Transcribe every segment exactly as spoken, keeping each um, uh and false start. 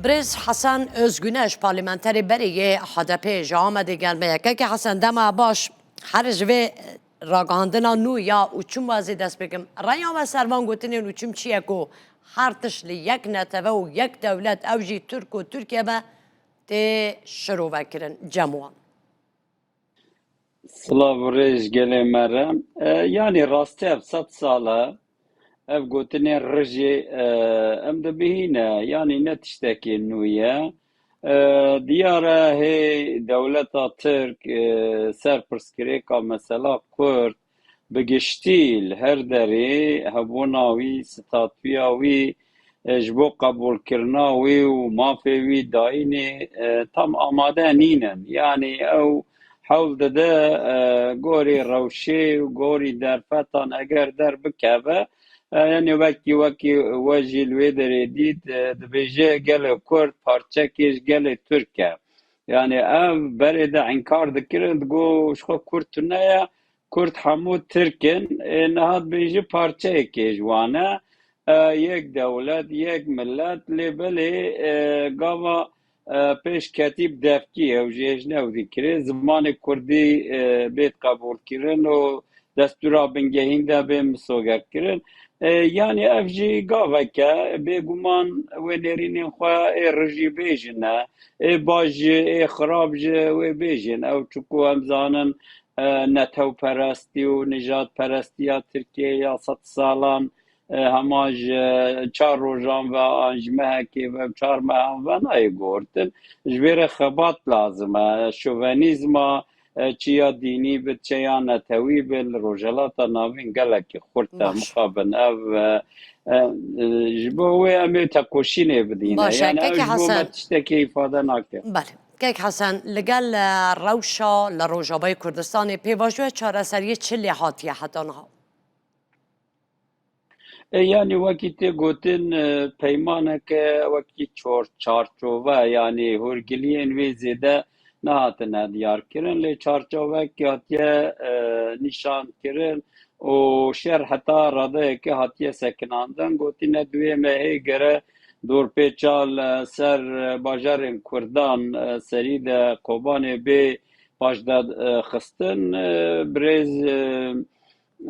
Birêz Hesen Özgüneş, parlamenterê berê yê H D P ji Amedê gel me ye. Kekê Hesen, dema baş. Her ji vê ragihandina nû ya û çima ez ê dest pê kim. Reya we ser van gotinên û çim çi ye ku her tişt li yek neteve û yek dewlet, ew jî Tirk û Tirkiye be, tê şirovekirin cem wan? Silav û rêj gelê me re. E, yanî rastî ev sed sal e. Ev gotinên rijê, e, em dibihîne. Yanî ne tiştekê nû ye. E, diyar e hê dewleta Tirk, e, ser pirsgirêka mesela Kurd bi giştî li her derê hebûna wî, statûya wî, e, ji bo qebûlkirina wî û mafê wî dayînê, e, tam amade nînin. Yanî ew hewl dide, e, gorî rewşê û gorî derfetan eger derbikeve, e, yanî wekî, wekî we jî li wê derê dît, e, dibêje gelê Kurd parçekê ji gelê Tirk e. Yanî ev berê de înkar dikirin, digo ji xwe Kurd tune ye, Kurd hemû Tirk in, ê niha dibêjî parçeyekê ji wan e. E, yek dewlet, yek milet, lê belê, e, gava, e, pêş ketî bi devkî, ew jî hêj ne ew dikirê. Zimanê kurdî, e, bêt qebûlkirin û destûra bingehîn de bê misogerkirin. E, yanî ev jî gavek e, bêguman wê nêrînên xwe ê rijî bêjin e. Ê baş jî, ê xirab jî wê bêjin. Ew çiku em zanin, e, netewperestî û nijadperestiya Tirkiyeyê ya sed salan, e, hema ji çar rojan ve an ji mehekê ve, çar mehan ve nayê guhertin. Ji vê re xebat lazim e. Şovenîzma, e, çi ya dînî bi, çi ya netewî bi, li Rojhelata Navîn gelekî xurt e. Baş. Mixabin ev, e, e, e, ji bo wê em ê tekoşînê bidîne. Baş e, yanî ew Kek ji bo me Hesen. Tiştekê îfade nake. Belê. Kek Hesen, li gel, e, rewşa li Rojavayê Kurdistanê pêvajoya çareseriyê çi lê hatiye heta niha? E, yanî wekî tê gotin, e, peymaneke wekî çor-, çarçove, yanî hûrgiliyên wê zêde nehatine diyarkirin, lê çarçovekî hatiye, e, nîşankirin û şer heta radeyeke hatiye sekinandin. Gotine, di wê mehê gere dorpêça li ser, e, bajarên Kurdan, e, serî de Kobanê bê paşda, e, xistin. E, birêz, e,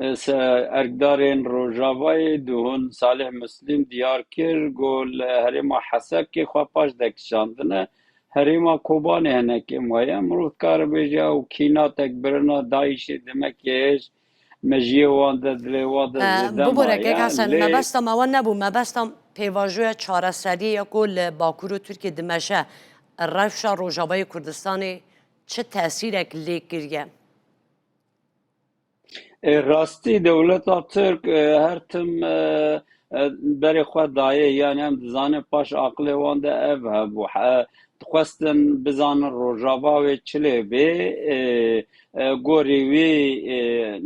e, se-, erkdarên Rojavayê dihun Salih Muslim diyar kir, got li herêma Hesekê xwe paş dekişandine. Herêma Kobanê hinekê maye. Mirov dikare bêje ew kînatek birina DAIŞê demekê hêj mejiyê wan de, dilê wan de E, zêde bibore, maye. Kek Hesen, lê mebesta me wan nebû. Mebesta pêvajoya çareseriyê ye ku li Bakur û Tirkiye dimeşe. Rewşa Rojavayê Kurdistanê çi tesîrek lê kiriye? E, rastî dewleta Tirk, e, her tim, e, e, berê xwe dayê, yanî em dizanin paş aqilê wan de ev hebû. He, dixwestin bizanin Rojava wê çi lê bê, e, e, gorî wî, e,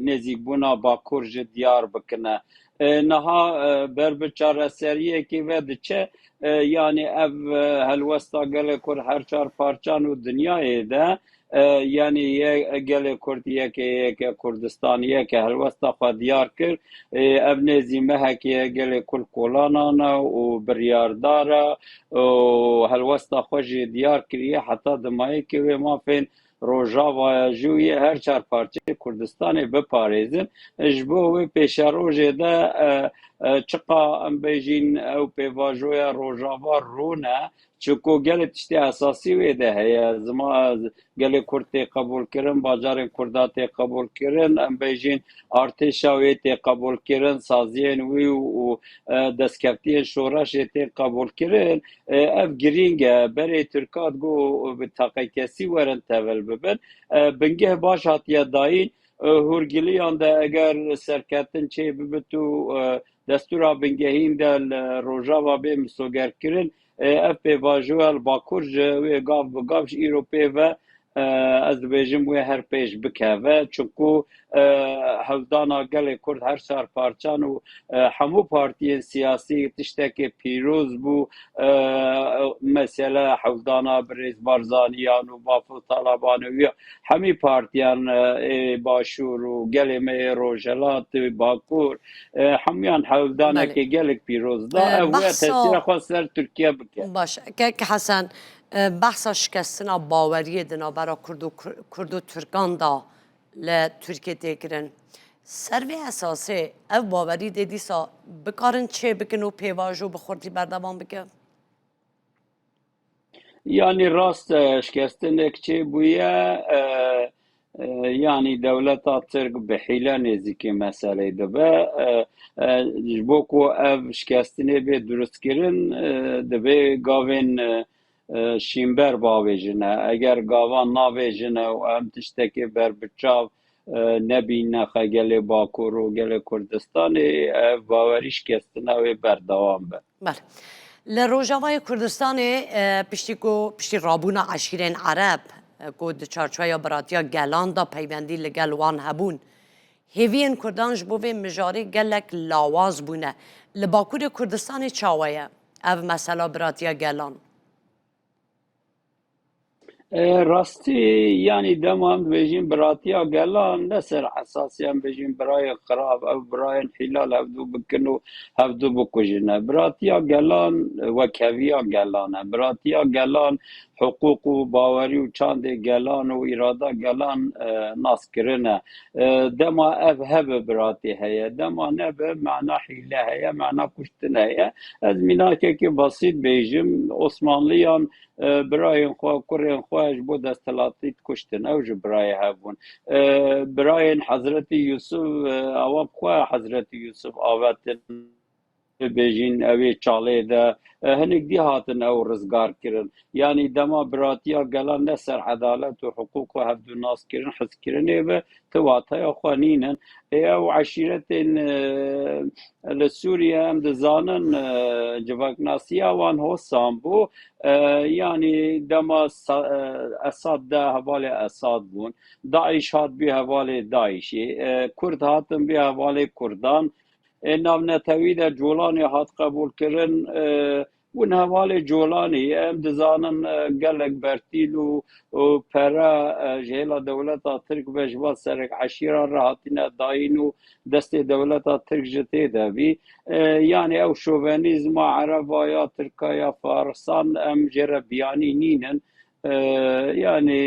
nêzîkbûna Bakur jî diyar bikine. E, niha, e, ber bi çareseriyekê ve diçe, e, yanî ev, e, helwesta gelê Kurd her çar parçan û dinyayê de, e, yanî ye-, gelê Kurd yeke, yeke Kurdistan, yeke helwesta xwe diyar kir. E, ev nêzî mehekê ye gelê Kurd kolanan e û biryardar e û helwesta xwe jî diyar kiriye heta dimayê ke wê mafên Rojavaya jû yê her çar parçeyê Kurdistanê biparêzin. Ji bo wê pêşerojê de, e, e, çiqa em bêjîn ew pêvajoya Rojava rûn e, çiku gelê tiştê esasî wê de heye. Zima-, gelê Kurd tê qebûlkirin, bajarên Kurda tê qebûlkirin, em bêjîn artêşa wê tê qebûlkirin, saziyên wî û, û, e, destkeftiyên şoreşê tê qebûlkirin. E, ev girîng e. Berê Tirka digo bi teqekesî werin tevil bibin. E, bingeh baş hatiye dayîn. E, hûrgiliyan de eger serketin çê bibit û, e, destûra bingehîn de li Rojava bê misogerkirin, e, ev pêvajoya li Bakur ji wê gav bi gav ji îro pê ve, e, ez dibêjim wê her pêş bikeve. Çunku, e, hewldana gelê Kurd her çar parçan û, e, hemû partiyên siyasî tiştekê pîroz bû. E, mesela hewldana birêz Barzaniyan û Bafil Talaban û ya hemî partiyan, e, ê Başûr û gelê me ê Rojhilat û Bakur, e, hemûyan hewldanekê Belê. gelek pîroz da. E, Ev wê behsa tesîra xwe ser Tirkiye bike. Baş, Kek Hesen, e, behsa şikestina baweriyê di navbera Kurd û Kur-, Kurd û Tirkan da li Tirkiye tê kirin. Ser vê esasê ev bawerî dê dîsa bikarin çê bikin û pêvajo bi xurtî berdewam bike? Yanî rast e, şikestinek çêbûye, e, e, yanî dewleta Tirk bi hîle nêzîkî meseleyê dibe. E, e, ji bo ku ev şikestinê bê durustkirin, e, divê gavên, e, e, şînber bavêjine. Eger gavan navêjine û em tiştekê berbiçav, e, nebîne xwe gelê Bakur û gelê Kurdistanê, ev bawerî şikestina wê berdewam be. Belê. Li Rojavayê Kurdistanê, e, piştî ku, piştî rabûna eşîrên Ereb, e, ku di çarçoveya biratiya gelan de peywendî li gel wan hebûn, hêviyên Kurdan ji bo vê mijarê gelek lawaz bûne. Li Bakurê Kurdistanê çawa ye ev mesela biratiya gelan? E, rastî, yanî dema em dibêjin biratiya gelan, ne ser esasî em bêjin birayên xirab, ew birayên hîlal hevdû bikin û hevdû bikujine. Biratiya gelan, e, wekheviya gelan e. Biratiya gelan, hiqûq û bawerî û çandê gelan û îrada gelan, e, nas kirine. E, dema ev hebe biratî heye, dema nebe, mana hîle heye, mana kuştin heye. Ez mînakekî basît bêjim, Osmanliyan, e, birayên xwe, kurên xwe ji bo desthilatî dikuştin. Ew ji birayê hev bûn. E, birayên Hezretî Yusuf, e, ewa bi xwe Hezretî Yusuf avetin, bibêjin, ew ê çalê de, e, hinek dî hatin ew rizgar kirin. Yanî dema biratiya gelan ne ser edalet û hiqûq û hevdû nas kirin, hizkirinê be, ti wateya xwe nînin. Ê ew eşîretên, e, li Sûriye em dizanin, e, civaknasiya wan hosan bû. E, yanî dema Sa-, e, Esad de hevalê Esad bûn. DAIŞ hat bî hevalê DAIŞê. E, Kurd hatin bî hevalê Kurdan. Ê navnetewî de Colanê hat qebûlkirin. E, bûn hevalê Colanê. Em dizanin, e, gelek bertîl û, û pere, e, ji hêla dewleta Tirk ve ji van serek eşîran re hatine dayîn û destê dewleta Tirk ji tê de bî. E, yanî ew şovenîzma Ereba ya Tirka ya Farisan em jê re biyanî nînin. E, yanî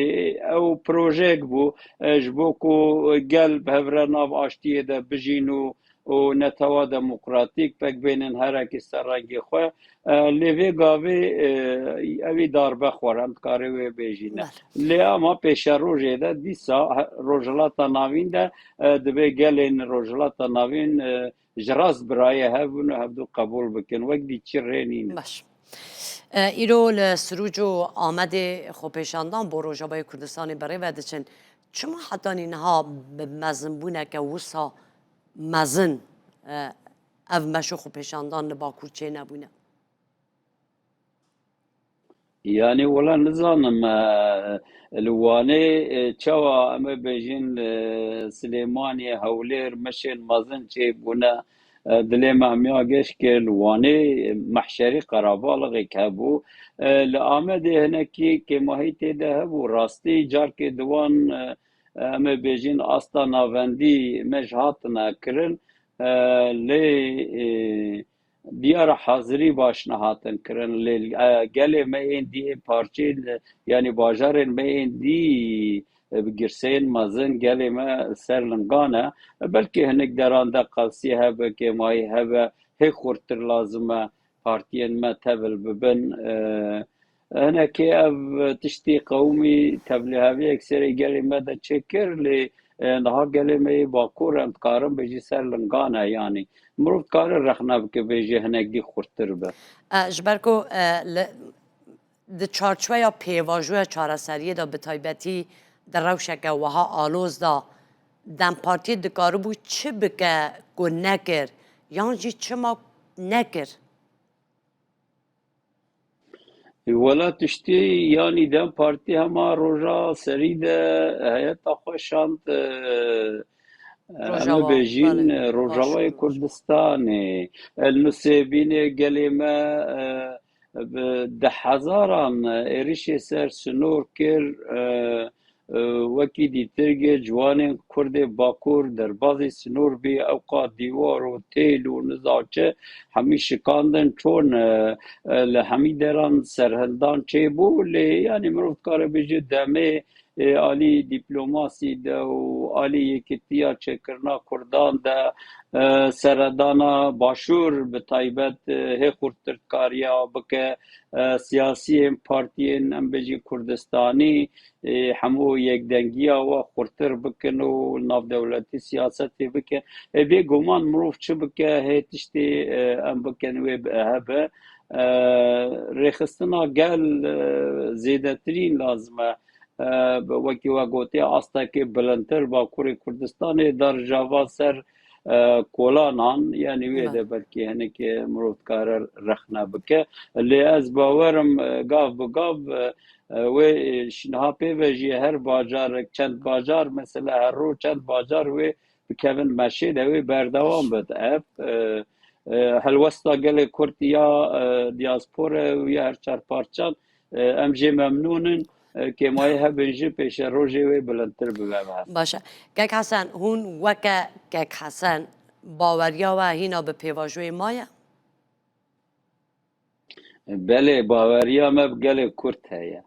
ew projeyek bû, e, ji bo ku gel bi hev re nav aştiyê de bijîn û, û netewa demokratîk pek bênin herekî ser rengê xwe. E, lê vê gavê, e, ew ê darbe xwar, em dikarê wê bêjîne. Belê. Lê ama pêşerojê de dîsa he-, Rojhilata Navîn de, e, divê gelên Rojhilata Navîn, e, ji rast birayê hev bin û hevdû qebûl bikin. Wek dî çi rê nîne. Baş. E, îro li Sirûc û Amedê xwepêşandan bo Rojavayê Kurdistanê bi rê ve diçin. Çima hetanî niha bi mezinbûneke wisa mezin, e, ev meş û xwepêşandan li Bakur çênebûne? Yanî wela nizanim, e, li Wanê, e, çawa em ê bêjin, e, Silêmaniyê, Hewlêr, meşên mezin çêbûne. E, dilê me hemiya geş kir, li Wanê mehşerî qerebalixek hebû. E, li Amedê hinekî kêmahî tê de hebû. Rastî carkê di wan, e, em ê bêjin asta navendî me ji hatine kirin. E, lê, e, diyara hazirî baş nehatin kirin. Lê, e, gelê me ên dî ê parçeyên, yanî bajarên me ên dî, e, bi girseyên mezin gelê me ser lingan e. Belkî hinek deran de qelsî hebe, kêmayî hebe, hê xurtir lazim e partiyên me tevil bibin. E, hinekê ev tiştî qewimî tevliheviyek serê gelê me de çêkir, lê, e, niha gelê me yê Bakur em dikarin bêjî ser lingan e, yanî mirov dikare rexne bike bêjî hinek dî xurtir be. E, ji ber ku, e, li, di çarçoveya pêvajoya çareseriyê de bi taybetî di rewşeke wiha aloz de DEM Partiyê dikaribû çi bike ku nekir, yan jî çima nekir? Wela tiştî, yanî DEM Partî hema roja serî de heyeta xwe şand, e, em Rojava, bêjîn, belê, e, Rojavayê Başûr. Kurdistanê. El Nusêbînê gelê me, e, bi deh hezaran êrişê ser sinor kir, e, e, wekî dîtirgê ciwanên Kurdê Bakur derbazî sinor bî, ewqa dîwar û têl û nizam çi hemî şikandin çûn, e, e, li hemî deran serhildan çêbû, lê yanî mirov dikare bêje demê, e, alî dîplomasî de û alî yekîtiya çêkirina Kurdan de, e, seredana Başûr bi taybet, e, hê xurttir dikariya bike, e, siyasiyên partiyên em bêjin Kurdistanî, e, hemû yekdengiya we xurtir bikin û navdewletî siyasetê bikin. E, bêguman mirov çi bike, hê tiştê, e, em bikin wê bi-, hebe. E, rêxistina gel, e, zêdetirîn lazim e. E, bi-, wekî we gotiye, astekê bilindtir Bakurê Kurdistanê dar java ser, e, kolanan, yanî wê Belê. de belkî hinekê mirov dikare rexne bike. Lê ez bawerim, e, gav bi gav, e, e, wê, e, ş-, niha pê ve jî her bajarek, çend bajar, mesela her roj çend bajar wê bikevin meşê de wê berdewam bit. Ev, e, e, helwesta gelê Kurd ya, e, diaspora û ya her çar parçan, e, em jê memnûn in. E, kêmayî hebin jî pêşerojê wê bilindtir bibe. Baş e. Kek Hesen, hûn weke Kek Hesen baweriya we hîna bi pêvajoyê maye? Belê, baweriya me bi gelê Kurd heye.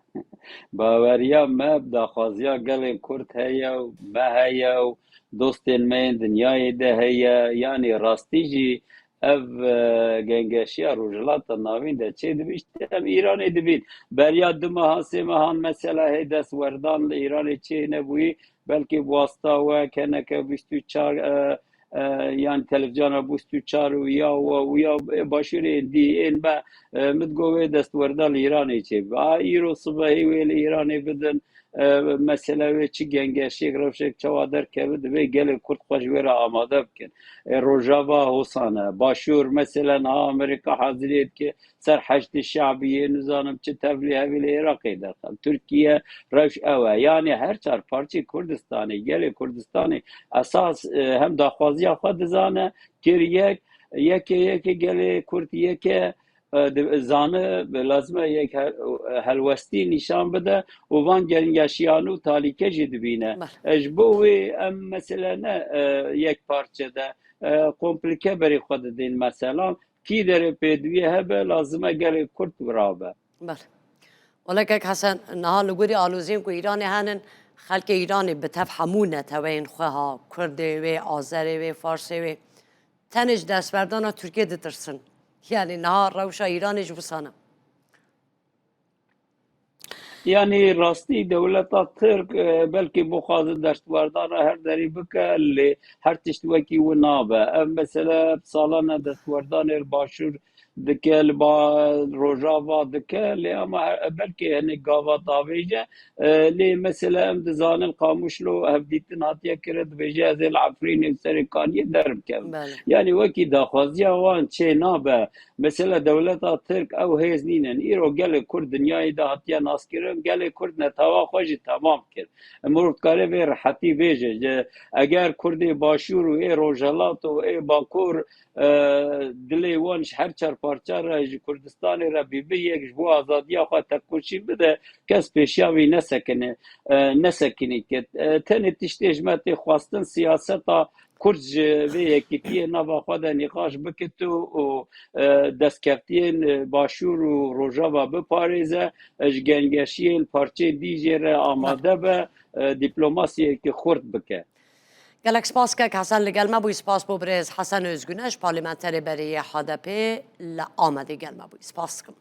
Baweriya me bi daxwaziya gelê Kurd heye û me heye û dostên me yên dinyayê de heye. Yanî rastî jî ev, e, gengeşiya Rojhilata Navîn de çêdibî, işte em Îranê dibîn. Beriya du mehan, sê mehan mesela hê destwerdan li Îranê çê nebûyî, belkî bi wasta we keneke bîst û çar, e, e, yan televîzyona bîst û çar û ya we û ya, e, başûrê dî ên me, e, min digot wê destwerda li Îranê çêbibe. A, îro sibehê wê li Îranê bidin, e, mesela wê çi gengeşiyek, rewşek çawa derkeve, divê gelê Kurd xwe ji wê re amade bikin. E, Rojava hosan e. Başûr, mesela niha Amerîka haziriyê dike, ser Heşdê Şe'biyê, nizanim çi tevlî hevî li Iraqê derxin. Tirkiye rewş ew e. Yanî her çar parçeyê Kurdistanê, gelê Kurdistanê esas, e, hem daxwaziya xwe dizane, kir yek, yekê yekê gelê Kurd yeke, e, di-, zane, lazim e yek he-, helwestî nîşan bide û van gengeşiyan û talîke jî dibîne. Belê. E, ji bo wê em mesele ne, e, yek parçe de, e, komplîke berê xwe didên meselan. Kî derê pêdiviyê hebe, lazim e gelê Kurd wira be. Belê. Wele kek Hesen, niha li gorî aloziyên ku Îranê henin, xelkê Îranê bi tev hemû neteweyên xwe ha, Kurdê wê, Azerê wê, Farsê wê, tenê ji destwerdana Tirkiyê ditirsin. Yanî niha rewşa Îranê ji wisa ne. Yanî rastî dewleta Tirk, e, belkî bixwaze destwerdana her derî bike, lê her tişt wekî wî nabe. Ev mesele salan e destwerdanê li Başûr dike, li ba-, Rojava dike, lê ama he-, belkî hinek gava davêje. E, lê mesele em dizanin Qamişlo hevdîtin hatiye kirin, dibêje ez ê li Efrînê û Serêkaniyê derbikevim. Belê. Yanî wekî daxwaziya wan çê nabe. Mesela dewleta Tirk ew hêz nînin. Îro gelê Kurd dinyayê de hatiye naskirin. Gelê Kurd netewa xwe jî temam kir. Mirov dikare vê rehetî bêje. Ji, eger Kurdê Başûr û ê Rojhilat û ê Bakur, e, dilê wan ji her çar parça re, ji Kurdistanê re bî, bi yek ji bo azadiya xwe tekoşîn bide, kes pêşiya wî nesekine, e, nesekinî kir. E, tenê tiştê ji me tê xwestin siyaseta Kurd ji vê yekîtiyê nava xwe de nîqaş bikit û, û, e, destkeftiyên, e, Başûr û Rojava biparêze, e, ji gengeşiyên parçeyên dî jê re amade be, e, dîplomasiyekî xurt bike. Gelek spas kek Hesen li gel me bûyî. Spas bo birêz Hesen Özgüneş, parlamenterê berê yê H D P li Amedê gel me bûyî. Spas dikim.